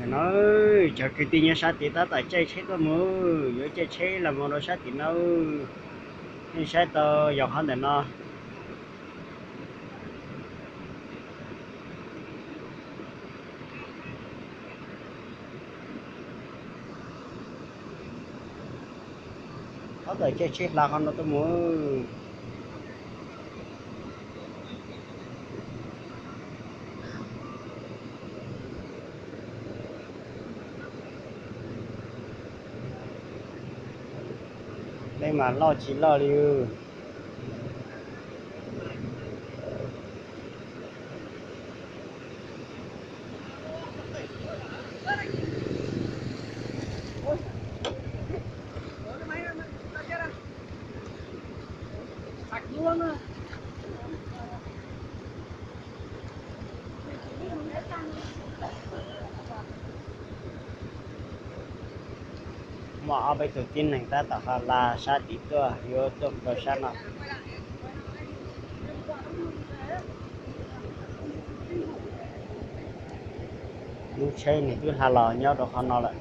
No, cov kwv tij nyob sab tid tab tom caij tsheb tuaj mus, yuav caij tsheb los mus rau sab tim no. Nej saib tau yog qhov ntawm no. Tab tom caij tsheb hla qhov no tuaj mus. Peb mas loj tsis loj li. Muaj ob peb tug tib neeg tab tom hla sab tid tuaj, yuav tuaj rau sab no. Lub tsheb nws twb hla los nyob rau qhov no lawm.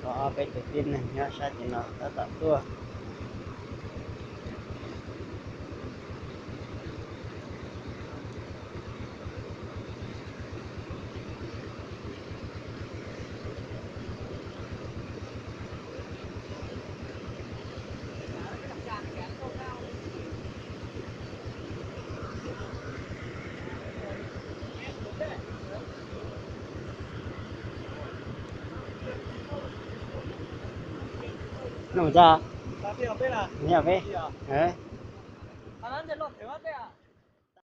Muaj ob peb tug tib neeg nyob sab tim no tab tom tuaj. Noj tso, nyob peb.